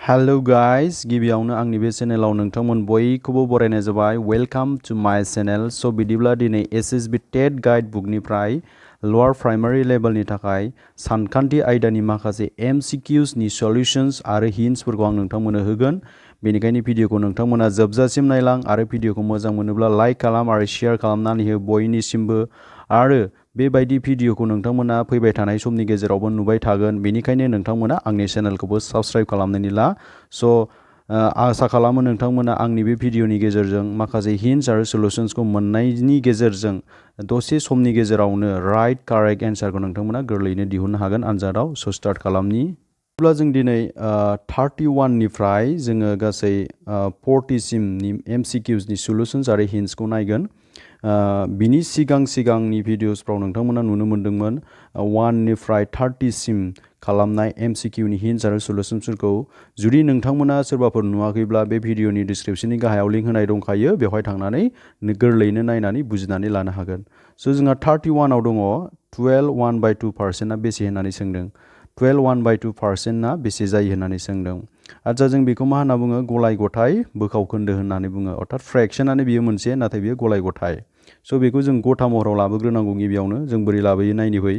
Hello guys, गिबियावनो आंनि बे चेनेलाव नोंथांमोन बयखौबो बरायनाय जाबाय। वेलकाम टू माय चेनेल। सो बिदिब्ला दिनै एसएसबी टेट गाइड बुकनिफ्राय लोअर प्राइमारि लेभेलनि थाखाय सानखान्थि आयदानि माखासे MCQs नि सल्युशन्स आरो हिन्ट्सफोरखौ आं नोंथांमोननो होगोन। बेनिखायनो भिडिअखौ नोंथांमोना जोबजासिम नायलां आरो भिडिअखौ मोजां मोनोब्ला लाइक खालाम आरो शेयार खालामनानै हो बयनिसिमबो। आरो बेबायदि भिडिअखौ नोंथांमोना फैबाय थानाय समनि गेजेरावबो नुबाय थागोन। बेनिखायनो नोंथांमोना आंनि चेनेलखौबो साबस्क्राइब खालामनानै ला। आसा खालामो नोंथांमोना आंनि बे भिडिअनि गेजेरजों माखासे हिन्ट्स आरो सल्युशन्सखौ मोननायनि गेजेरजों दसे समनि गेजेरावनो राइट कारेक्ट एन्सारखौ नोंथांमोना गोरलैयैनो दिहुननो हागोन आनजादाव। So start खालामनि। अब्ला जों दिनै 31 निफ्राय जोङो गासै 40 सिमनि MCQs नि सल्युशन्स आरो हिन्ट्सखौ नायगोन। बिनि सिगांनि भिडिअसफ्राव नोंथांमोना नुनो मोन्दोंमोन 1 निफ्राय 30 सिम खालामनाय MCQ नि हिन्ट्स आरो सल्युशन्सफोरखौ। जुदि नोंथांमोना सोरबाफोर नुवाखैब्ला बे भिडिअनि डिसक्रिपशननि गाहायाव लिंक होनाय दंखायो, बेवहाय थांनानै गोरलैयैनो नायनानै बुजिनानै लानो हागोन। स' जोंहा 31 आव दङ 12 1/2% बेसे होननानै सोंदों। 12 1/2% बेसे जायो होननानै सोंदों। आच्चा, जों बेखौ मा होनना बुङो? गलाय गथाय बोखाव खोन्दो होननानै बुङो। अर्थात फ्रेक्शनानो बियो मोनसे, नाथाय बियो गलाय गथाय। स' बेखौ जों गथा महराव लाबोग्रोनांगौ गिबियावनो। जों बोरै लाबोयो नायनि फै।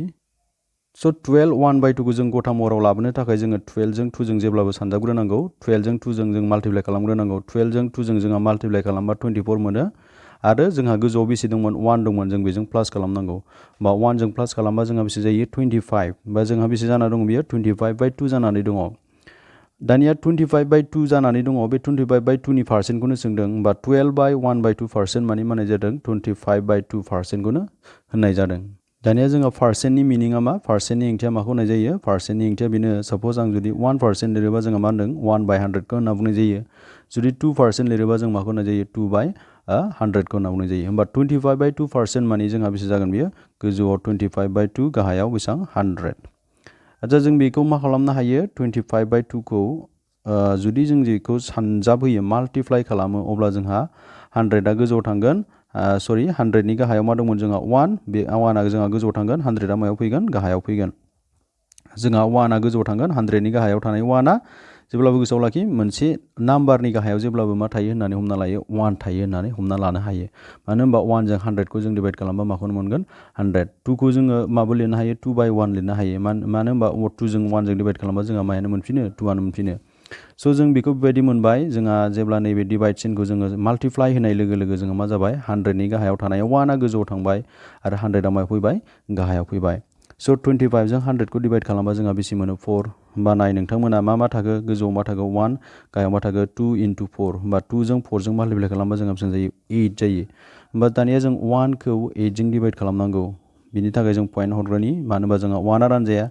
स' 12 1/2खौ जों गथा महराव लाबोनो थाखाय जोङो 12 जों 2 जों जेब्लाबो सानजाबग्रोनांगौ। 12 जों 2 जों माल्टिप्लाइ खालामग्रोनांगौ। 12 जों 2 जों जोंहा माल्टिप्लाइ खालामबा 24 मोनो। आरो जोंहा गोजौआव बेसे दंमोन? 1 दंमोन। जों बेजों प्लास खालामनांगौ। बा 1 जों प्लास खालामबा जोंहा बेसे जायो? 25। बा जोंहा बेसे जाना दङ बियो? 25/2 जानानै दङ। दानिया 25/2 जानानै दङ। बे 25/2 नि पार्सेन्टखौनो सोंदों। होमबा 12/1/2% माने जादों 25/2%खौनो होननाय जादों। दानिया जोंहा पार्सेन्टनि मिनिङा मा? पार्सेन्टनि ओंथिया माखौ होननाय जायो? पार्सेन्टनि ओंथिया बेनो, साप'ज आं जुदि 1% लिरोबा जोंहा मा होनदों? 1/100खौ होनना बुंनाय जायो। जुदि 2% लिरोबा जों माखौ होननाय जायो? 2/100खौ होनना बुंनाय जायो। होमबा 25/2% माने जोंहा बेसे जागोन बियो? गोजौआव 25/2, गाहायाव बेसेबां? 100। आच्चा, जों बेखौ मा खालामनो हायो? 25/2खौ जुदि जों बेखौ सानजाब होयो, माल्टिप्लाइ खालामो, अब्ला जोंहा 100आ गोजौआव थांगोन। 100नि गाहायाव मा दंमोन जोंहा? 1। बे 1आ जोंहा गोजौआव थांगोन। 100आ मायाव फैगोन? गाहायाव फैगोन। जोंहा 1आ गोजौआव थांगोन। 100नि गाहायाव थानाय 1आ जेब्लाबो गोसोआव लाखि, मोनसे नाम्बारनि गाहायाव जेब्लाबो मा थायो होननानै हमना लायो? 1 थायो होननानै हमना लानो हायो। मानो होनबा 1 जों 100खौ जों डिभाइड खालामबा माखौनो मोनगोन? 100। 2खौ जोङो माबो लिरनो हायो? 2/1 लिरनो हायो। मानो होनबा 2 जों 1 जों डिभाइड खालामबा जोंहा मायानो मोनफिनो? 2आनो मोनफिनो। स' जों बेखौ बेबायदि मोनबाय। जोंहा जेब्ला नैबे डिभाइड सिनखौ जोङो माल्टिप्लाइ होनाय लोगो लोगो जोङो मा जाबाय? 100नि गाहायाव थानायाव 1आ गोजौआव थांबाय आरो 100आ मायाव फैबाय? गाहायाव फैबाय। स' 25 जों 100खौ डिभाइड खालामबा जोंहा बेसे मोनो? 4। होमबा नाय नोंथांमोना मा थाखो? गोजौआव मा थाखो? 1, गाहायाव मा थाखो? 2 × 4। होमबा 2 जों 4 जों माल्टिप्लाइ खालामबा जोंहा बेसेबां जायो? 8 जायो। होमबा दानिया जों 1खौ 8 जों डिभाइड खालामनांगौ। बिनि थाखाय जों पइन्ट हरग्रोनि। मानो होनबा जोंहा 1आ रानजाया।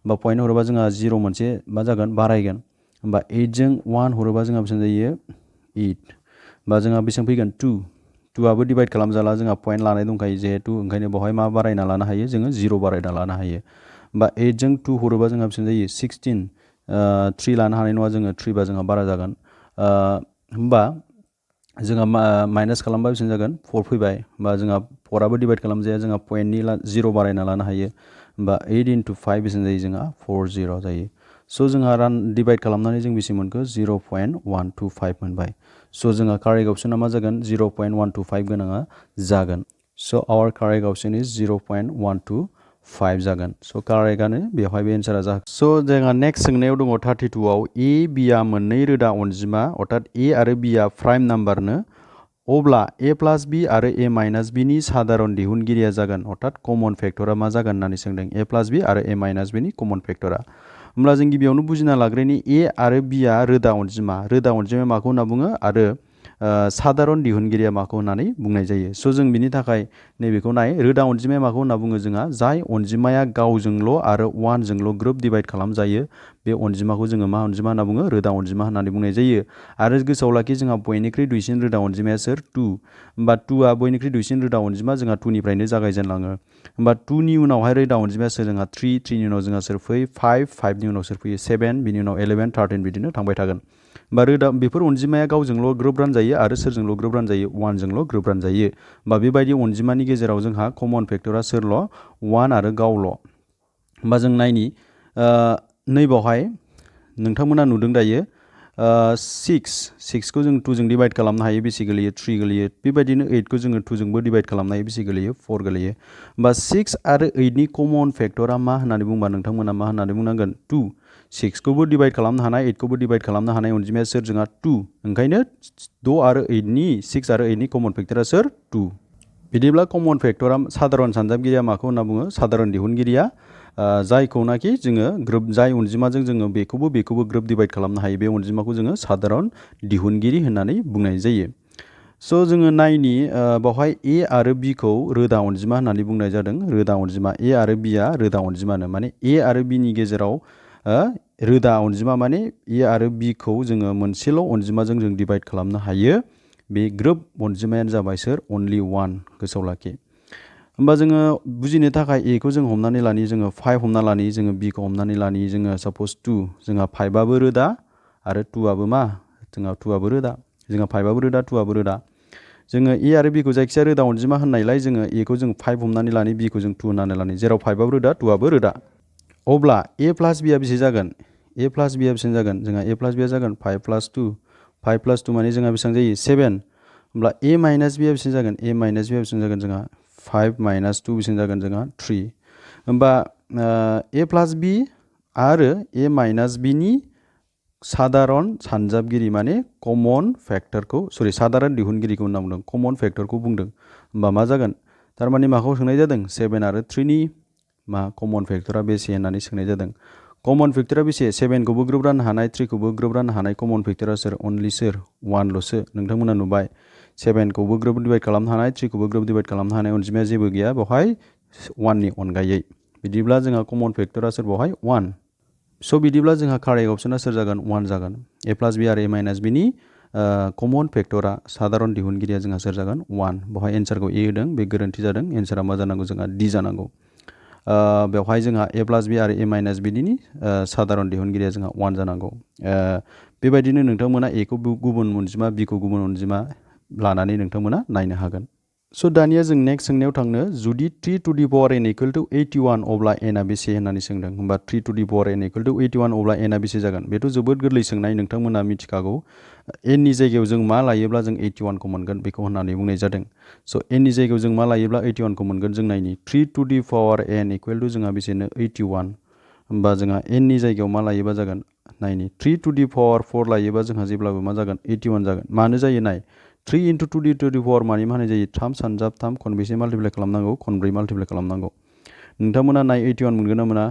होमबा पइन्ट हरोबा जोंहा 0 मोनसे मा जागोन? बारायगोन। होमबा 8 जों 1 हरोबा जोंहा बेसेबां जायो? 8। होमबा जोंहा बेसेबां फैगोन? 2। 2आबो डिभाइड खालामजाला, जोंहा पइन्ट लानाय दंखायो जिहेतु, ओंखायनो बेवहाय मा बारायना लानो हायो? जोङो 0 बारायना लानो हायो। होमबा 8 जों 2 हरोबा जोंहा बेसेबां जायो? 16। 3 लानो हानाय नङा जोङो, 3 बा जोंहा बारा जागोन। होमबा जोंहा माइनास खालामबा बेसेबां जागोन? 4 फैबाय। होमबा जोंहा 4आबो डिभाइड खालामजाया, जोंहा पइन्टनि 0 बारायना लानो हायो। होमबा 8 × 5 बेसेबां जायो? जोंहा 40 जायो। स' जोंहा डिभाइड खालामनानै जों बेसे मोनखो? 0.125 मोनबाय। स' जोंहा कारेक्ट अपसना मा जागोन? 0.125 गोनाङा जागोन। स' आवर कारेक्ट अपसन इज 0.125 जागोन। स' कारेक्टआनो बेवहाय बे एन्सारा जागोन। स' जोंहा नेक्स्ट सोंनायाव दङ 32आव A, B आ मोननै रोदा अनजिमा, अर्थात A आरो B आ प्राइम नाम्बारनो, अब्ला A + B आरो A - B नि साधारन दिहुनगिरिया जागोन, अर्थात कमन फेक्टरा मा जागोन होननानै सोंदों? A + B आरो A - B नि कमन फेक्टरा। होमब्ला जों गिबियावनो बुजिना लाग्रोनि A आरो B आ रोदा अनजिमा। रोदा अनजिमाया माखौ होनना बुङो? आरो साधारन दिहुनगिरिया माखौ होननानै बुंनाय जायो? स' जों बिनि थाखाय नैबेखौ नाय। रोदा अनजिमाया माखौ होनना बुङो? जोंहा जाय अनजिमाया गावजोंल' आरो 1 जोंल' ग्रुप डिभाइड खालामजायो, बे अनजिमाखौ जोङो मा अनजिमा होनना बुङो? रोदा अनजिमा होननानै बुंनाय जायो। आरो गोसोआव लाखि, जोंहा बयनिख्रुइ दुइसिन रोदा अनजिमाया सोर? 2। होमबा 2आ बयनिख्रुइ दुइसिन रोदा अनजिमा, जोंहा 2 निफ्रायनो जागायजेनलाङो। होमबा 2 नि उनावहाय रोदा अनजिमाया सोर? जोंहा 3, 3 नि उनाव जोंहा सोर फैयो? 5, 5 नि उनाव सोर फैयो? 7, बिनि उनाव 11, 13 बिदिनो थांबाय थागोन। होमबा बेफोर अनजिमाया गावजोंल' ग्रुप रानजायो आरो सोरजोंल' ग्रुप रानजायो? 1 जोंल' ग्रुप रानजायो। होमबा बेबायदि अनजिमानि गेजेराव जोंहा कमन फेक्टरा सोरल'? 1 आरो गावल'। होमबा जों नायनि नैबावहाय नोंथांमोना नुदों दायो 6 को जों 2 जों डिवाइड खालामनो हायो बेसे गोलैयो 3 गोलैयो बेबायदिनो 8 को जोङो 2 जोंबो डिवाइड खालामनो हायो बेसे गोलैयो 4 गोलैयो होमबा 6 आरो 8 नि कमन फेक्टरा मा होननानै बुंबा नोंथांमोना मा होननानै बुंनांगोन 2 6 खौबो डिवाइड खालामनो हानाय 8 खौबो डिवाइड खालामनो हानाय अनजिमाया सोर जोंहा 2 ओंखायनो 6 आरो 8 नि 6 आरो 8 नि कमन फेक्टरा सोर 2 बिदिब्ला कमन फेक्टरा साधारन सानजाबगिरिया माखौ होनना बुङो साधारन दिहुनगिरिया जायखौनाखि जोङो ग्रोब जाय अनजिमाजों जोङो बेखौबो ग्रोब डिवाइड खालामनो हायो बे अनजिमाखौ जोङो साधारन दिहुनगिरि होननानै बुंनाय जायो स' जोङो नायनि बेवहाय ए आरो बि खौ रोदा अनजिमा होननानै बुंनाय जादों रोदा अनजिमा ए आरो बिआ रोदा अनजिमानो माने ए आरो बिनि गेजेराव रोदा अनजिमा माने ए आरो बि खौ जोङो मोनसेल' अनजिमाजों जों डिवाइड खालामनो हायो बे ग्रोब अनजिमायानो जाबाय सोर अनलि 1 गोसोआव लाखि होमबा जोङो बुजिनो थाखाय ए खौ जों हमनानै लानि जोङो 5 हमना लानि जोङो बि खौ हमनानै लानि जोङो सपोज 2 जोंहा 5 आबो रोदा आरो 2 आबो मा जोंहा 2 आबो रोदा जोंहा 5 आबो रोदा 2 आबो रोदा जोङो ए आरो बि खौ जायखिजाया रोदा अनजिमा होननायलाय जोङो ए खौ जों 5 हमनानै लानि बि खौ जों 2 होननानै लानि जेराव 5 आबो रोदा 2 आबो रोदा अब्ला ए प्लास बि आ बेसे जागोन ए प्लास बि आ बेसेबां जागोन जोंहा ए प्लास बि आ जागोन 5 प्लास 2 5 प्लास 2 माने जोंहा बेसेबां जायो 7 होमब्ला ए माइनास बि आ बेसेबां जागोन ए माइनास बि आ बेसेबां जागोन जोंहा 5 माइनास 2 बेसेबां जागोन जोंहा 3 होमबा ए प्लास बि आरो ए माइनास बि नि साधारन सानजाबगिरि माने कमन फेक्टरखौ सरि साधारन दिहुनगिरिखौ होनना बुंदों कमन फेक्टरखौ बुंदों होमबा मा जागोन थारमाने माखौ सोंनाय जादों 7 आरो 3 नि मा कमन फेक्टरा बेसे होननानै सोंनाय जादों कमन फेक्टरा बेसे 7 खौबो ग्रोब राननो हानाय 3 खौबो ग्रोब राननो हानाय कमन फेक्टरा सोर अनलि सोर 1 ल'सो नोंथांमोना नुबाय 7 खौबो ग्रोब डिवाइड खालामनो हानाय 3 खौबो ग्रोब डिवाइड खालामनो हानाय अनजिमाया जेबो गैया बेवहाय 1 नि अनगायै बिदिब्ला जोंहा कमन फेक्टरा सोर बेवहाय 1 स' बिदिब्ला जोंहा कारेक्ट अपसना सोर जागोन 1 जागोन ए प्लास बि आरो ए माइनास बि नि कमन फेक्टरा साधारन दिहुनगिरिया जोंहा सोर जागोन 1 बेवहाय एन्सारखौ ए होदों बे गोरोन्थि जादों एन्सारा मा जानांगौ जोंहा डि जानांगौ बेवहाय जोंहा ए प्लास बि आरो ए माइनास बि नि साधारन दिहुनगिरिया जोंहा 1 जानांगौ बेबायदिनो नोंथांमोना ए खौ गुबुन अनजिमा बि खौ गुबुन अनजिमा लानानै नोंथांमोना नायनो हागोन स' दानिया जों नेक्स्ट सोंनायाव थांनो जुदि 3 to the power n equal to 81 अब्ला एनआ बेसे होननानै सोंदों होमबा 3 to the power n equal to 81 अब्ला एनआ बेसे जागोन बेथ' जोबोद गोरलै सोंनाय नोंथांमोना मिथिखागौ एननि जायगायाव जों मा लायोब्ला जों 81 खौ मोनगोन बेखौ होननानै बुंनाय जादों स' एननि जायगायाव जों मा लायोब्ला 81 खौ मोनगोन जों नायनि 3 to the power n equal to जोंहा बेसेनो 81 होमबा जोंहा एननि जायगायाव मा लायोबा जागोन नायनि 3 टु दि पावार 4 लायोबा जोंहा जेब्लाबो मा जागोन 81 जागोन मानो जायो नाय 3 इंटू 2 टू दी पावर मानि मा होनाय जायो 3 सानजाब 3 खनबेसे माल्टिप्लाइ खालामनांगौ खनब्रै माल्टिप्लाइ खालामनांगौ नोंथांमोना नाय 81 मोनगोन ना मोना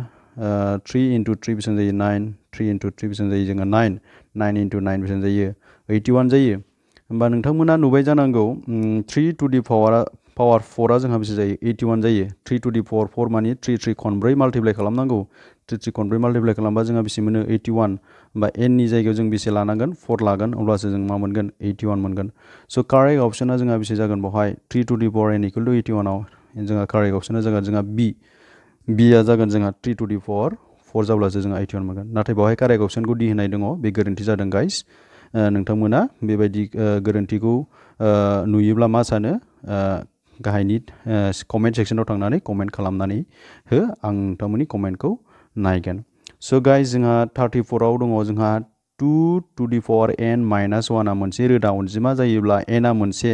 3 इंटू 3 बेसेबां जायो 9 3 इंटू 3 बेसेबां जायो जोंहा 9 9 इंटू 9 बेसेबां जायो 81 जायो होमबा नोंथांमोना नुबाय जानांगौ 3 टू दी पावर 4 आ जोंहा बेसे जायो 81 जायो 3 टू दी पावर 4 मानि 3 3 खनब्रै माल्टिप्लाइ खालामनांगौ 3 3 खनब्रै माल्टिप्लाइ खालामबा जोंहा बेसे मोनो 81 होमबा n नि जायगायाव जों बेसे लानांगोन 4 लागोन अब्लासो जों मा मोनगोन 81 मोनगोन स' कारेक्ट अपसना जोंहा बेसे जागोन बेवहाय 3 to the power n equal to 81 आव जोंहा कारेक्ट अपसना जागोन जोंहा b आ जागोन जोंहा 3 टू दी पावर 4 जाब्लासो जोंहा 81 मोनगोन नाथाय बेवहाय कारेक्ट अपसनखौ d होनाय दङ बे गोरोन्थि जादों गाइस नोंथांमोना बेबायदि गोरोन्थिखौ नुयोब्ला मा सानो गाहायनि कमेन्ट सेक्सनाव थांनानै कमेन्ट खालामनानै हो आं नोंथांमोननि कमेन्टखौ नायगोन स' गाइस जोंहा 34 आव दङ जोंहा 2 to the power n minus 1 आ मोनसे रोदा अनजिमा जायोब्ला n आ मोनसे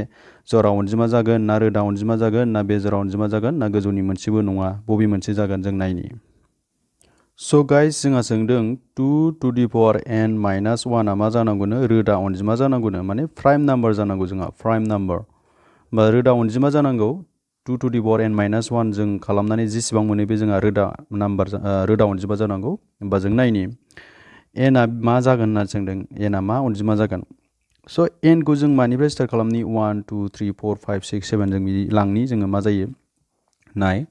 जरा अनजिमा जागोन ना रोदा अनजिमा जागोन ना बेजरा अनजिमा जागोन ना गोजौनि मोनसेबो नङा बबे मोनसे जागोन जों नायनि स' गाइस जोंहा सोंदों 2 to the power n minus 1 आ मा जानांगौनो रोदा अनजिमा जानांगौनो माने प्राइम नाम्बार जानांगौ जोंहा प्राइम नाम्बार होमबा रोदा अनजिमा जानांगौ 2 to the power n minus 1 जों खालामनानै जेसेबां मोनो बे जोंहा रोदा नाम्बार रोदा अनजिमा जानांगौ होमबा जों नायनि n आ मा जागोन होनना सोंदों n आ मा अनजिमा जागोन स' n खौ जों मानिफ्राय स्टार्ट खालामनि 1 2 3 4 5 6 7 जों बिदि लांनि जोङो मा जायो नाय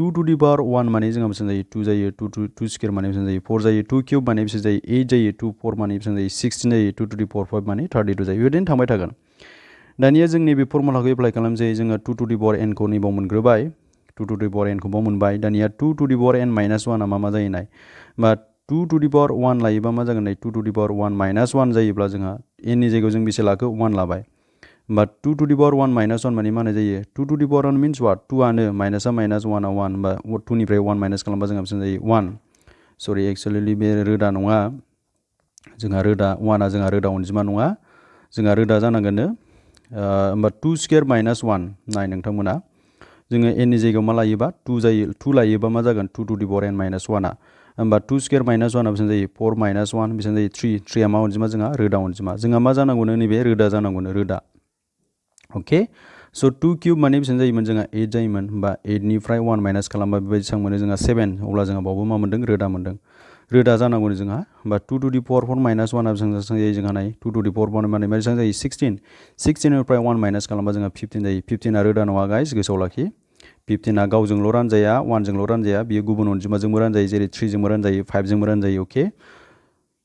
2 टू दी पावर 1 माने जोंहा बेसेबां जायो 2 जायो 2 स्क्वायर माने बेसेबां जायो 4 जायो 2 क्यूब माने बेसेबां जायो 8 जायो 2 4 माने बेसेबां जायो 16 जायो 2 टू दी पावर 5 माने 32 जायो बेबायदिनो थांबाय थागोन दानिया जों नैबे फर्मुलाखौ एप्लाइ खालामसै जोङो 2 टू दी पावर n खौ नैबाव मोनग्रोबाय 2 टू दी पावर n खौबो मोनबाय दानिया 2 to the power n minus 1 आ मा जायो नाय बा 2 टू दी पावर 1 लायोबा मा जागोन नाय 2 टू दी पावर 1 माइनास 1 जायोब्ला जोंहा n नि जायगायाव जों बेसे लाखो 1 लाबाय होमबा 2 टू दी पावर 1 माइनास 1 माने मा होनाय जायो 2 to the power 1 means what 2 आनो माइनासा माइनास 1 आ 1 होमबा 2 निफ्राय 1 माइनास खालामबा जोंहा बेसेबां जायो 1 सरि एक्चुअलि बे रोदा नङा जोंहा रोदा 1आ जोंहा रोदा अनजिमा नङा जोंहा रोदा जानांगोन होमबा 2 स्क्वायर माइनास 1 नाय नोंथांमोना जोङो n नि जायगायाव मा लायोबा 2 जायो 2 लायोबा मा जागोन 2 टू द पावर n माइनास 1आ होमबा 2 स्क्वायर माइनास 1आ बेसेबां जायो 4 माइनास 1 बेसेबां जायो 3 3आ मा अनजिमा जोंहा रोदा अनजिमा जोंहा मा जानांगौनो नैबे रोदा जानांगौनो रोदा अके स' 2 क्यूब माने बेसेबां जायोमोन जोंहा 8 जायोमोन होमबा 8 निफ्राय 1 माइनास खालामबा बेबायदि बेसेबां मोनो जोंहा 7 अब्ला जोंहा बावबो मा मोनदों रोदा मोनदों रोदा जानांगौनो जोंहा होमबा 2 टू द पावर 4 माइनास 1आ बेसेबां जायो जोंहा नाय 2 टू द पावर 1 माने बेसेबां जायो 16 16 निफ्राय 1 माइनास खालामबा जोंहा 15 जायो 15आ रोदा नङा गाइस गोसोआव लाखि 15आ गावजोंल' रानजाया 1जोंल' रानजाया बियो गुबुन अनजिमाजोंबो रानजायो जेरै 3 जोंबो रानजायो 5 जोंबो रानजायो अके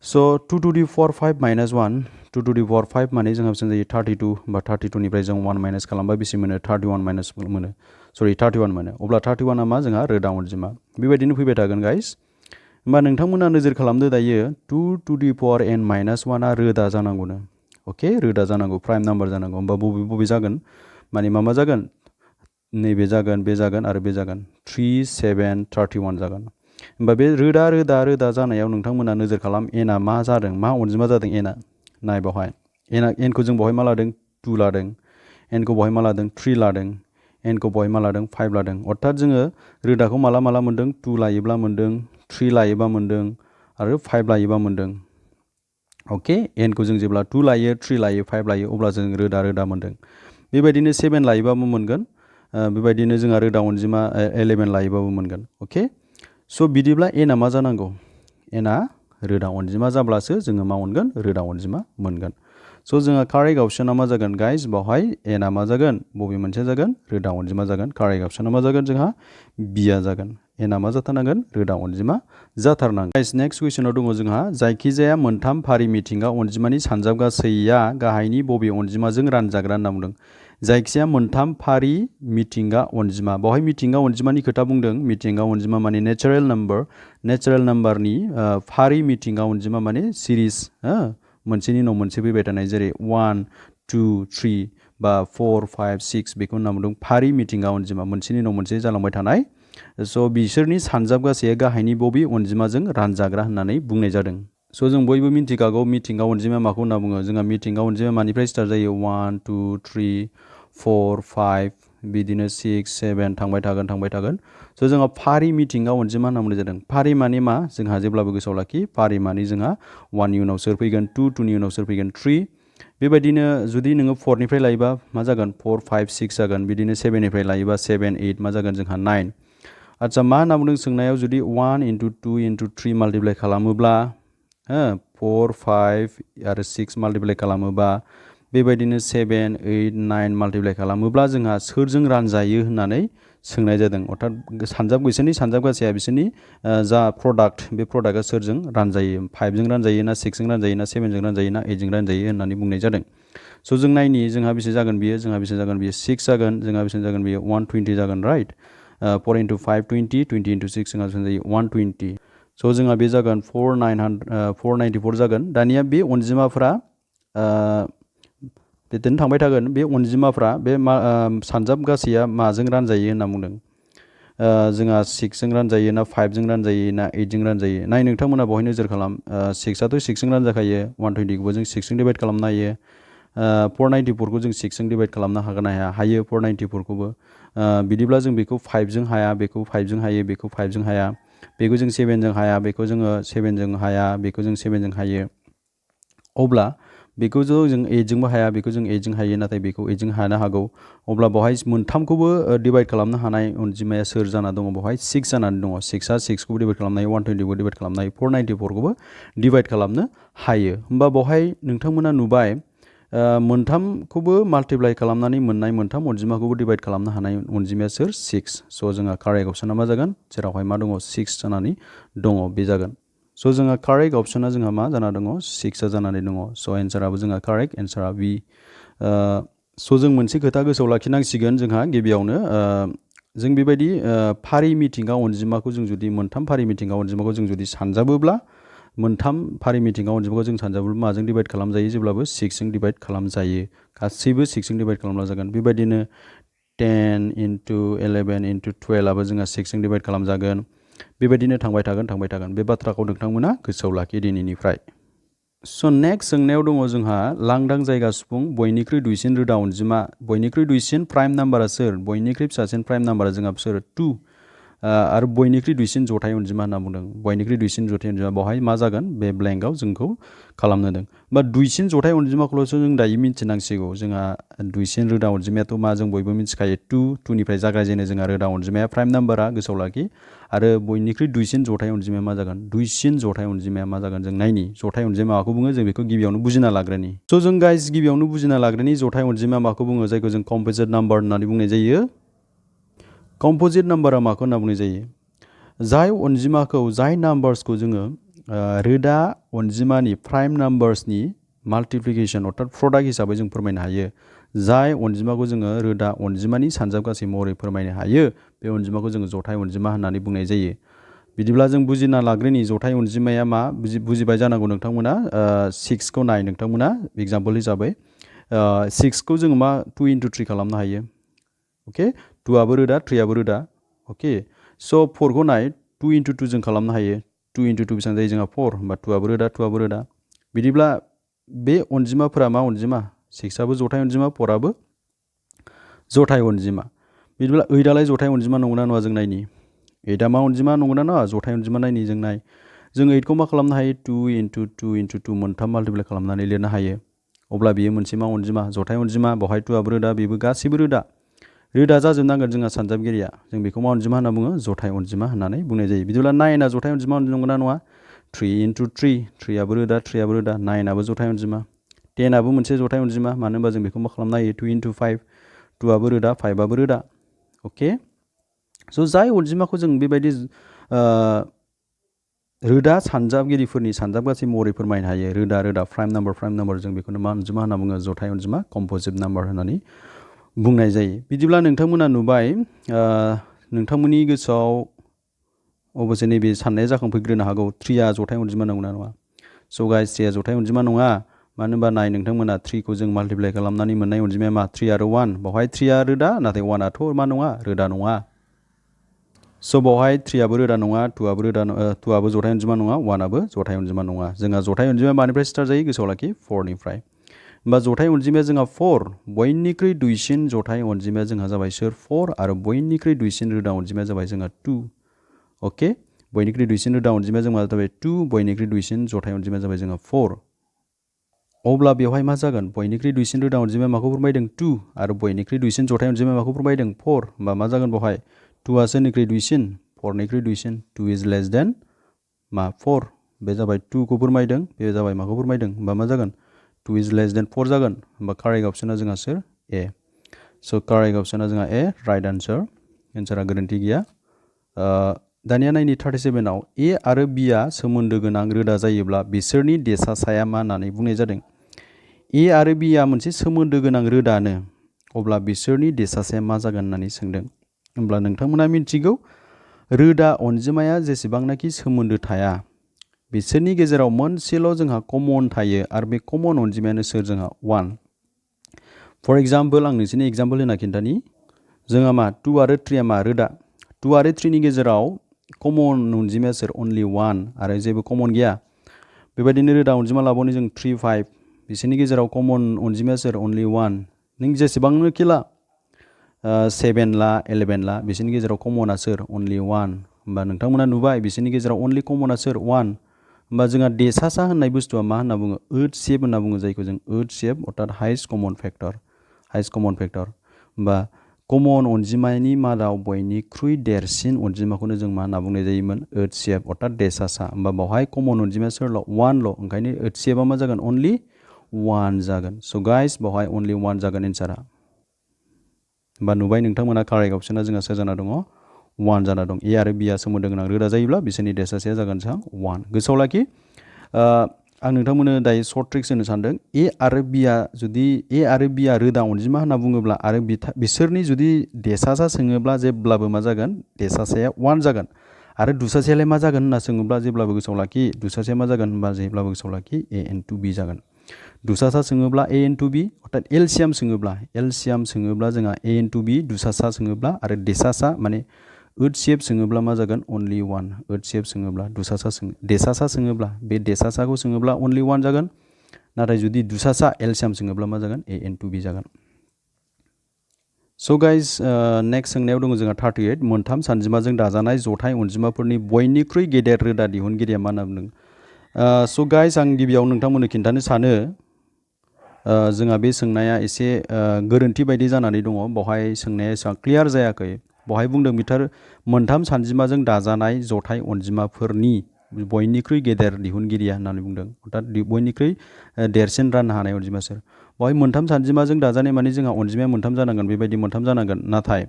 स' 2 टू द पावर 5 माइनास 1 2 टू द पावर 5 माने जोंहा बेसेबां जायो 32 होमबा 32 निफ्राय जों 1 माइनास खालामबा बेसे मोनो 31 माइनास मोनो सरि 31 मोनो अब्ला 31आ मा जोंहा रोदा अनजिमा बेबायदिनो फैबाय थागोन गाइस होमबा नोंथांमोना नोजोर खालामदो दायो 2 टू द पावर n माइनास 1आ रोदा जानांगौनो अके रोदा जानांगौ प्राइम नाम्बार जानांगौ होमबा बबे बबे जागोन माने मा जागोन नैबे जागोन बे जागोन आरो बे जागोन 3 7 31 जागोन होमबा बे रोदा जानायाव नोंथांमोना नोजोर खालाम nआ मा जादों मा अनजिमा जादों nआ नाय बावहाय nखौ जों बहाय मा लादों 2 लादों nखौ बहाय मा लादों 3 लादों nखौ बहाय मा लादों 5 लादों अर्थात जोङो रोदाखौ माला मोनदों 2 लायोब्ला मोनदों 3 लायोबा मोनदों आरो 5 लायोबा मोनदों अके nखौ जों जेब्ला 2 लायो 3 लायो 5 लायो अब्ला जों रोदा मोनदों बेबायदिनो 7 लायोबाबो मोनगोन बेबायदिनो जोंहा रोदा अनजिमा 11 लायोबाबो मोनगोन अके स' बिदिब्ला nआ मा जानांगौ nआ रोदा अनजिमा जाब्लासो जोङो मा मोनगोन रोदा अनजिमा मोनगोन स' जोंहा कारेक्ट अपसना मा जागोन गाइस बावहाय nआ मा जागोन बबे मोनसेया जागोन रोदा अनजिमा जागोन कारेक्ट अपसना मा जागोन जोंहा बिया जागोन nआ मा जाथारनांगोन रोदा अनजिमा जाथारनांगोन गाइस नेक्स्ट कुइसनाव दङ जोंहा जायखिजाया मोनथाम फारि मिथिंगा अनजिमानि सानजाब गासैया गाहायनि बबे अनजिमाजों रानजाग्रा होनना बुंदों जायखिजाया मोनथाम फारि मिथिंगा अनजिमा बावहाय मिथिंगा अनजिमानि खोथा बुंदों मिथिंगा अनजिमा माने नेचारेल नाम्बारनि फारि मिथिंगा अनजिमा माने सिरिज मोनसेनि उनाव मोनसे फैबाय थानाय जेरै 1 2 3 बा 4 5 6 बेखौ होनना बुंदों फारि मिथिंगा अनजिमा मोनसेनि उनाव मोनसे जालांबाय थानाय स' बिसोरनि सानजाब गासैया गाहायनि बबे अनजिमाजों रानजाग्रा होननानै बुंनाय जादों स' जों बयबो मिथिखागौ मिथिंगा अनजिमा माखौ होनना बुङो जोंहा मिथिंगा अनजिमा मानिफ्राय स्टार्ट जायो 1 2 3 4 5 बिदिनो 6 7 थांबाय थागोन स' जोंहा फारि मिथिंगा अनजिमा होनना बुंनाय जादों फारि माने मा जोंहा जेब्लाबो गोसोआव लाखि फारि माने जोंहा 1 नि उनाव सोर फैगोन 2 2 नि उनाव सोर फैगोन 3 बेबायदिनो जुदि नोङो 4 निफ्राय लायोबा मा जागोन 4 5 6 जागोन बिदिनो 7 निफ्राय लायोबा 7 8 मा जागोन जोंहा 9 आच्छा मा होनना बुंदों सोंनायाव जुदि 1 into 2 into 3 माल्टिप्लाइ खालामोब्ला 4 5 आरो 6 माल्टिप्लाइ खालामोबा बेबायदिनो 7 8 9 माल्टिप्लाइ खालामोब्ला जोंहा सोरजों रानजायो होननानै सोंनाय जादों अर्थात बिसोरनि सानजाब गासैया बिसोरनि जा प्रडाक्ट बे प्रडाक्टआ सोरजों रानजायो 5 जों रानजायो ना 6 जों रानजायो ना 7 जों रानजायो ना 8 जों रानजायो होननानै बुंनाय जादों स' जों नायनि जोंहा बेसे जागोन बियो 6 जागोन जोंहा बेसे जागोन बियो 120 जागोन राइट 4 into 5 20 20 into 6 जोंहा बेसे जायो 120 स' जोंहा बे जागोन 494 जागोन दानिया बे अनजिमाफ्रा बिदिनो थांबाय थागोन बे अनजिमाफ्रा बे सानजाब गासैया माजों रानजायो होनना बुंदों जोंहा 6 जों रानजायो ना 5 जों रानजायो ना 8 जों रानजायो नाय नोंथांमोना बेवहाय नोजोर खालाम 6आथ' 6 जों रानजाखायो 120खौबो जों 6 जों डिभाइड खालामनो हायो 494खौ जों 6 जों डिभाइड खालामनो हायो 494खौबो बिदिब्ला जों बेखौ 5 जों हाया बेखौ 5 जों हायो बेखौ 5 जों हाया बेखौ जों 7 जों हाया बेखौ जोङो 7 जों हाया बेखौ जों 7 जों हायो अब्ला बेखौ जों 8 जोंबो हाया बेखौ जों 8 जों हायो नाथाय बेखौ 8 जों हानो हागौ अब्ला बेवहाय मोनथामखौबो डिभाइड खालामनो हानाय अनजिमाया सोर जाना दङ बेवहाय 6 जानानै दङ 6आ 6खौबो डिभाइड खालामनो हायो 120खौबो डिभाइड खालामनो हायो 494खौबो डिभाइड खालामनो हायो होमबा बेवहाय नोंथांमोना नुबाय मोनथामखौबो माल्टिप्लाइ खालामनानै मोननाय मोनथाम अनजिमाखौबो डिभाइड खालामनो हानाय अनजिमाया सोर 6 स' जोंहा कारेक्ट अपसना मा जागोन जेरावहाय मा दङ 6 जानानै दङ बे जागोन स' जोंहा कारेक्ट अपसना जोंहा मा जाना दङ 6आ जानानै दङ स' एन्साराबो जोंहा कारेक्ट एन्सारा बि स' जों मोनसे खोथा गोसोआव लाखिनांसिगोन जोंहा गिबियावनो जों बेबायदि फारि मिथिंगा अनजिमाखौ जों जुदि मोनथाम फारि मिथिंगा अनजिमाखौ जों जुदि सानजाबोब्ला मोनथाम फारि मिथिंगा अनजिमाखौ जों सानजाबोब्ला माजों डिभाइड खालामजायो जेब्लाबो 6 जों डिभाइड खालामजायो गासैबो 6 जों डिभाइड खालामब्ला जागोन बेबायदिनो 10 into 11 into 12आबो जोंहा 6 जों डिभाइड खालामजागोन बेबायदिनो थांबाय थागोन बे बाथ्राखौ नोंथांमोना गोसोआव लाखि दिनैनिफ्राय स' नेक्स्ट सोंनायाव दङ जोंहा लांदां जायगा सुफुं बयनिख्रुइ दुइसिन रोदा अनजिमा बयनिख्रुइ दुइसिन प्राइम नाम्बारा सोर बयनिख्रुइ फिसासिन प्राइम नाम्बारा जोंहा सोर 2 आरो बयनिख्रुइ दुइसिन जथाय अनजिमा होनना बुंदों बयनिख्रुइ दुइसिन जथाय अनजिमा बेवहाय मा जागोन बे ब्लेंकआव जोंखौ खालामनो होदों बा दुइसिन जथाय अनजिमाखौल'सो जों दायो मिन्थिनांसिगौ जोंहा दुइसिन रोदा अनजिमायाथ' मा जों बयबो मिन्थिखायो 2 निफ्राय जागायजेनो जोंहा रोदा अनजिमाया प्राइम नाम्बारा गोसोआव लाखि आरो बयनिख्रुइ दुइसिन जथाय अनजिमाया मा जागोन दुइसिन जथाय अनजिमाया मा जागोन जों नायनि जथाय अनजिमा माखौ बुङो जों बेखौ गिबियावनो बुजिना लाग्रोनि स' जों गाइस गिबियावनो बुजिना लाग्रोनि जथाय अनजिमा माखौ बुङो जायखौ जों कम्पोजिट नाम्बार होननानै बुंनाय जायो कम्पोजिट नाम्बारा माखौ होनना बुंनाय जायो जाय अनजिमाखौ जाय नाम्बार्सखौ जोङो रोदा अनजिमानि प्राइम नाम्बार्सनि माल्टिप्लिकेशन अर्थात प्रडाक्ट हिसाबै जों फोरमायनो हायो जाय अनजिमाखौ जोङो रोदा अनजिमानि सानजाबगासै महरै फोरमायनो हायो बे अनजिमाखौ जोङो जथाय अनजिमा होननानै बुंनाय जायो बिदिब्ला जों बुजिना लाग्रोनि जथाय अनजिमाया मा बुजिबाय जानांगौ नोंथांमोना 6खौ नाय नोंथांमोना एग्जाम्पल हिसाबै 6खौ जोङो मा 2 into 3 खालामनो हायो अके 2आबो रोदा 3आबो रोदा अके स' 4खौ नाय 2 into 2 जों खालामनो हायो 2 into 2 बेसेबां जायो जोंहा 4 होमबा 2आबो रोदा बिदिब्ला बे अनजिमाफोरा मा अनजिमा 6आबो जथाय अनजिमा 4आबो जथाय अनजिमा बिदिब्ला 8आलाय जथाय अनजिमा नंगौना नङा जों नायनि 8आ मा अनजिमा नंगौना नङा जथाय अनजिमा नायनि जों नाय जों 8खौ मा खालामनो हायो 2 into 2 into 2 मोनथाम माल्टिप्लाइ खालामनानै लिरनो हायो अब्ला बेयो मोनसे मा अनजिमा जथाय अनजिमा बेवहाय 2आबो रोदा बेबो गासैबो रोदा जाजोबनांगोन जोंहा सानजाबगिरिया जों बेखौ मा अनजिमा होनना बुङो जथाय अनजिमा होननानै बुंनाय जायो बिदिब्ला 9आ जथाय अनजिमा नंगौना नङा 3 into 3 3आबो रोदा 9आबो जथाय अनजिमा 10आबो मोनसे जथाय अनजिमा मानो होनबा जों बेखौ मा खालामनो हायो 2 into 5 2आबो रोदा 5आबो रोदा अके स' जाय अनजिमाखौ जों बेबायदि रोदा सानजाबगिरिफोरनि सानजाबगासै महरै फोरमायनो हायो रोदा प्राइम नाम्बार जों बेखौनो मा अनजिमा होनना बुङो जथाय अनजिमा कम्पोजिट नाम्बार होननानै बुंनाय जायो बिदिब्ला नोंथांमोना नुबाय नोंथांमोननि गोसोआव अबसे नैबे साननाया जाखांफैग्रोनो हागौ 3आ जथाय अनजिमा नंगौना नङा स' गाइस 3आ जथाय अनजिमा नङा मानो होनबा नाय नोंथांमोना 3खौ जों माल्टिप्लाइ खालामनानै मोननाय अनजिमाया मा 3 आरो 1 बेवहाय 3आ रोदा नाथाय 1आथ' मा नङा रोदा नङा स' बेवहाय 3आबो रोदा नङा 2आबो जथाय अनजिमा नङा 1आबो जथाय अनजिमा नङा जोंहा जथाय अनजिमाया मानिफ्राय स्टार्ट जायो गोसोआव लाखि 4निफ्राय होमबा जथाय अनजिमाया जोंहा 4 बयनिख्रुइ दुइसिन जथाय अनजिमाया जोंहा जाबाय सोर 4 आरो बयनिख्रुइ दुइसिन रोदा अनजिमाया जाबाय जोंहा 2 अके बयनिख्रुइ दुइसिन रोदा अनजिमाया जोंहा जाबाय 2 बयनिख्रुइ दुइसिन जथाय अनजिमाया जाबाय जोंहा 4 अब्ला बेवहाय मा जागोन बयनिख्रुइ दुइसिन रोदा अनजिमाया माखौ फोरमायदों 2 आरो बयनिख्रुइ दुइसिन जथाय अनजिमाया माखौ फोरमायदों 4 होमबा मा जागोन बेवहाय 2आ सोरनिख्रुइ दुइसिन 4निख्रुइ दुइसिन 2 is less than मा 4 बे जाबाय 2खौ फोरमायदों बे जाबाय माखौ फोरमायदों होमबा मा जागोन 2 is less than 4 जागोन होमबा कारेक्ट अपसना जोंहा सोर ए स' कारेक्ट अपसना जोंहा ए राइट एन्सारा गोरोन्थि गैया दानिया नायनि 37आव ए आरो बिआ सोमोन्दो गोनां रोदा जायोब्ला बिसोरनि देसासाया मा होननानै बुंनाय जादों ए आरो बिआ मोनसे सोमोन्दो गोनां रोदानो अब्ला बिसोरनि देसासाया मा जागोन होननानै सोंदों होमब्ला नोंथांमोना मिथिगौ रोदा अनजिमाया जेसेबांनाखि सोमोन्दो थाया बिसोरनि गेजेराव मोनसेल' जोंहा कमन थायो आरो बे कमन अनजिमायानो सोर जोंहा 1 फर एग्जाम्पल आं नोंसोरनि एग्जाम्पल होना खिन्थानि जोंहा मा 2 आरो 3आ मा रोदा 2 आरो 3नि गेजेराव कमन अनजिमाया सोर अनलि 1 आरो जेबो कमन गैया बेबायदिनो रोदा अनजिमा लाबावनो जों 3 5 बिसोरनि गेजेराव कमन अनजिमाया सोर अनलि 1 नों जेसेबांनोखि ला 7 ला 11 ला बिसोरनि गेजेराव कमना सोर अनलि 1 होमबा नोंथांमोना नुबाय बिसोरनि गेजेराव अनलि कमना सोर 1 होमबा जोंहा देसासा होननाय बुस्थुआ मा होनना बुङो ओड शेप होनना बुङो जायखौ जों ओड शेप अर्थात हाइस्ट कमन फैक्टर होमबा कमन अनजिमानि मादाव बयनिख्रुइ देरसिन अनजिमाखौनो जों मा होनना बुंनाय जायोमोन ओड शेप अर्थात देसासा होमबा बेवहाय कमन अनजिमाया सोरल' 1ल' ओंखायनो ओड शेपआ मा जागोन अनलि 1 जागोन स' गाइस बेवहाय अनलि 1 जागोन एन्सारा होमबा नुबाय नोंथांमोना कारेक्ट अपसना जोंहा सोर जाना दङ 1 जाना दं ए आरो बिआ सोमोन्दो गोनां रोदा जायोब्ला बिसोरनि देसासाया जागोन जोंहा 1 गोसोआव लाखि आं नोंथांमोननो दायो सर्ट ट्रिक्स होनो सानदों ए आरो बिआ रोदा अनजिमा होनना बुङोब्ला आरो बिसोरनि जुदि देसासा सोङोब्ला जेब्लाबो मा जागोन देसासाया 1 जागोन आरो दुसासेयालाय मा जागोन होनना सोङोब्ला जेब्लाबो गोसोआव लाखि दुसासेया मा जागोन होनबा जेब्लाबो गोसोआव लाखि ए इनटु बि जागोन दुसासा सोङोब्ला ए इनटु बि अर्थात एलसियाम सोङोब्ला जोंहा ए इनटु बि दुसासा सोङोब्ला आरो देसासा माने ओड शेप सोङोब्ला मा जागोन अनलि 1 ओड शेप सोङोब्ला देसासा सोङोब्ला बे देसासाखौ सोङोब्ला अनलि 1 जागोन नाथाय जुदि दुसासा एलसियाम सोङोब्ला मा जागोन an2b जागोन। स' गाइस नेक्स्ट सोंनायाव दङ जोंहा 38 मोनथाम सानजिमाजों दाजानाय जथाय अनजिमाफोरनि बयनिख्रुइ गेदेर रोदा दिहुनगिरिया मा होनना बुंदों। स' गाइस आं गिबियाव नोंथांमोननो खिन्थानो सानो जोंहा बे सोंनाया एसे गोरोन्थि बायदि जानानै दङ। बेवहाय सोंनाया एसेबां क्लियार जायाखै। बेवहाय बुंदों मोनथाम सानजिमाजों दाजानाय जथाय अनजिमाफोरनि बयनिख्रुइ गेदेर दिहुनगिरिया होननानै बुंदों। अर्थात बयनिख्रुइ देरसिन राननो हानाय अनजिमा सोर। बेवहाय मोनथाम सानजिमाजों दाजानाय माने जोंहा अनजिमाया मोनथाम जानांगोन, बेबायदि मोनथाम जानांगोन। नाथाय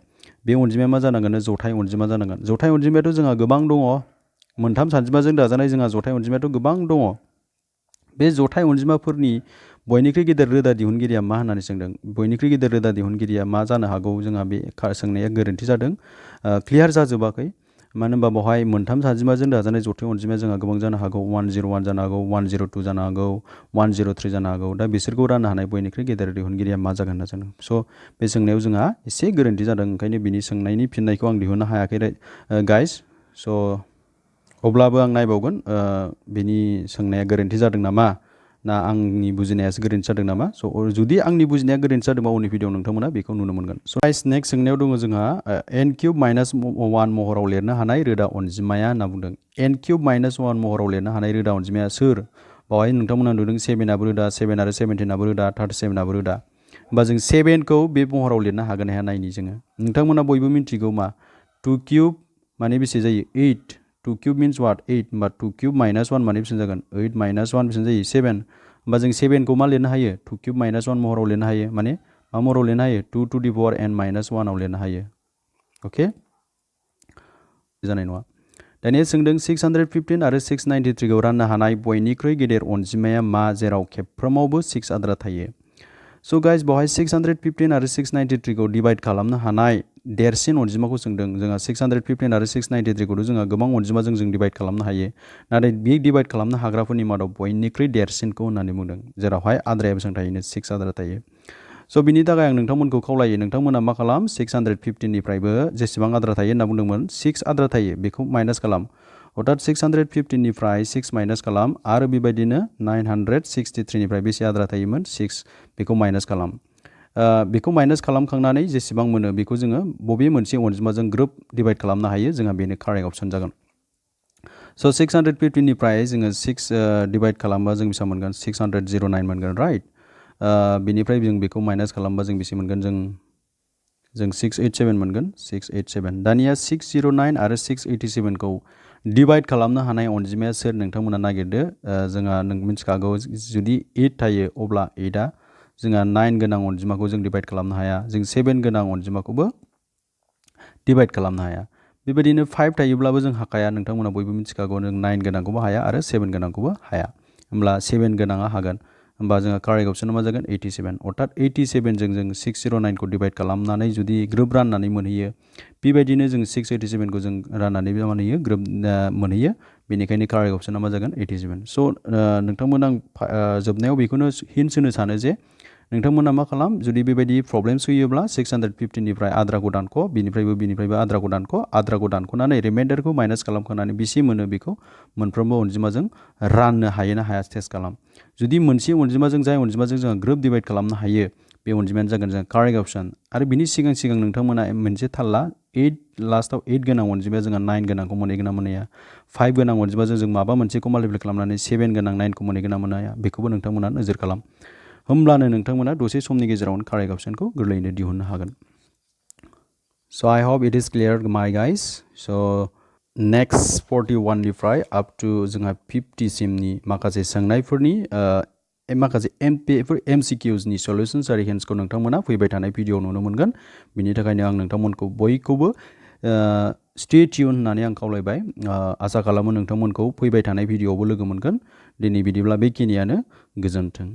बे अनजिमाया मा जानांगोन, जथाय अनजिमा जानांगोन। जथाय अनजिमायाथ' जोंहा गोबां दङ। मोनथाम सानजिमाजों दाजानाय जोंहा जथाय अनजिमायाथ' गोबां दङ। बे जथाय अनजिमाफोरनि बयनिख्रुइ गेदेर रोदा दिहुनगिरिया मा होननानै सोंदों। बयनिख्रुइ गेदेर रोदा दिहुनगिरिया मा जानो हागौ, जोंहा बे सोंनाया गोरोन्थि जादों, क्लियार जाजोबाखै। मानो होनबा बेवहाय मोनथाम सानजिमाजों दाजानाय जथाय अनजिमाया जोंहा गोबां जानो हागौ। 101 जानो हागौ, 102 जानो हागौ, 103 जानो हागौ। दा बिसोरखौ राननो हानाय बयनिख्रुइ गेदेर दिहुनगिरिया मा जागोन होनना सोंदों। स' बे सोंनायाव जोंहा एसे गोरोन्थि जादों, ओंखायनो बिनि सोंनायनि फिननायखौ आं दिहुननो हायाखै गाइस। स' अब्लाबो आं नायबावगोन बिनि सोंनाया गोरोन्थि जादों नामा, ना आंनि बुजिनायासो गोरोन्थि जादों नामा। स' जुदि आंनि बुजिनाया गोरोन्थि जादोंबा उननि भिडिअ नोंथांमोना बेखौ नुनो मोनगोन। स' गाइस नेक्स्ट सोंनायाव दङ जोंहा n³ - 1 महराव लिरनो हानाय रोदा अनजिमाया होनना बुंदों। n³ - 1 महराव लिरनो हानाय रोदा अनजिमाया सोर। बेवहाय नोंथांमोना नुदों 7आबो रोदा, 7 आरो 17आबो रोदा, 37आबो रोदा। होमबा जों 7खौ बे महराव लिरनो हागोन ना हाया नायनि जोङो। नोंथांमोना बयबो मिन्थिगौ मा 2³ माने बेसे जायो 8। 2³ means what 8। होमबा 2³ - 1 माने बेसेबां जागोन 8 - 1 बेसेबां जायो 7। होमबा जों 7खौ मा लिरनो हायो 2³ - 1 महराव लिरनो हायो। माने मा महराव लिरनो हायो 2 to the power n - 1 आव लिरनो हायो। अके जानाय नङा। दानिया सोंदों 615 आरो 693खौ राननो हानाय बयनिख्रुइ गेदेर अनजिमाया मा, जेराव खेबफ्रोमावबो 6 आद्रा थायो। स' गाइस बेवहाय 615 आरो 693खौ डिभाइड खालामनो हानाय देरसिन अनजिमाखौ सोंदों। जोंहा 615 आरो 693खौथ' जोंहा गोबां अनजिमाजों जों डिभाइड खालामनो हायो। नाथाय बे डिभाइड खालामनो हाग्राफोरनि मादाव बयनिख्रुइ देरसिनखौ होननानै बुंदों, जेरावहाय आद्राया बेसेबां थायोनो 6 आद्रा थायो। स' बिनि थाखाय आं नोंथांमोनखौ खावलायो, नोंथांमोना मा खालाम 615निफ्रायबो जेसेबां आद्रा थायो होनना बुंदोंमोन 6 आद्रा थायो बेखौ माइनास खालाम। अर्थात 615निफ्राय 6 माइनास खालाम, आरो बेबायदिनो 963निफ्राय बेसे आद्रा थायोमोन 6, बेखौ माइनास खालाम। बेखौ माइनास खालामखांनानै जेसेबां मोनो बेखौ जोङो बबे मोनसे अनजिमाजों ग्रोब डिभाइड खालामनो हायो, जोंहा बेनो कारेक्ट अप्सन जागोन। स' 615निफ्राय जोङो 6 डिभाइड खालामबा जों बेसेबां मोनगोन 609 मोनगोन, राइट। बिनिफ्राय जों बेखौ माइनास खालामबा जों बेसे मोनगोन, जों 687 मोनगोन, 687। दानिया 609 आरो 687खौ डिभाइड खालामनो हानाय अनजिमाया सोर, नोंथांमोना नागिरदो। जोंहा नों मिथिखागौ जुदि 8 थायो अब्ला 8आ जोंहा 9 गोनां अनजिमाखौ जों डिभाइड खालामनो हाया। जों 7 गोनां अनजिमाखौबो डिभाइड खालामनो हाया। बेबायदिनो 5 थायोब्लाबो जों हाखाया, नोंथांमोना बयबो मिथिखागौ, नों 9 गोनांखौबो हाया आरो 7 गोनांखौबो हाया। होमब्ला 7 गोनाङा हागोन। होमबा जोंहा कारेक्ट अपसना मा जागोन 87। अर्थात 87जों जों 609खौ डिभाइड खालामनानै जुदि ग्रोब राननानै मोनहैयो, बेबायदिनो जों 687खौ जों राननानै मोनहैयो, ग्रोब मोनहैयो। बेनिखायनो कारेक्ट अपसना मा जागोन 87। स' नोंथांमोना आं जोबनायाव बेखौनो हिन्ट्स होनो सानो जे नोंथांमोना मा खालाम, जुदि बेबायदि प्रब्लेम्स फैयोब्ला 615निफ्राय आद्राखौ दानख', बिनिफ्रायबो आद्राखौ दानख'नानै रिमाइन्डारखौ माइनास खालामखांनानै बेसे मोनो बेखौ मोनफ्रोमबो अनजिमाजों राननो हायो ना हाया टेस्ट खालाम। जुदि मोनसे अनजिमाजों जाय अनजिमाजों जोंहा ग्रोब डिभाइड खालामनो हायो, बे अनजिमायानो जागोन जोंहा कारेक्ट अपसन। आरो बिनि सिगां नोंथांमोना मोनसे थाल ला, 8 लास्टआव 8 गोनां अनजिमाया जोंहा 9 गोनांखौ मोनहैगोन ना मोनहैया। 5 गोनां अनजिमाजों जों माबा मोनसेखौ माल्टिप्लाइ खालामनानै 7 गोनां 9खौ मोनहैगोन ना मोनहैया, बेखौबो नोंथांमोना नोजोर खालाम। होमब्लानो नोंथांमोना दसे समनि गेजेरावनो कारेक्ट अपसनखौ गोरलैयैनो दिहुननो हागोन। स' I hope it is clear माय गाइस। स' नेक्स्ट 41निफ्राय आप टु जोंहा 50सिमनि माखासे सोंनायफोरनि माखासे MCQsनि सलिउसन्स आरो हिन्ट्सखौ नोंथांमोना फैबाय थानाय भिडिअ नुनो मोनगोन। बिनि थाखायनो आं नोंथांमोनखौ बयखौबो स्टे टिउन होननानै आं खावलायबाय। आसा खालामो नोंथांमोनखौ फैबाय थानाय भिडिअआवबो लोगो मोनगोन। दिनै बिदिब्ला बेखिनियानो, गोजोन्थों।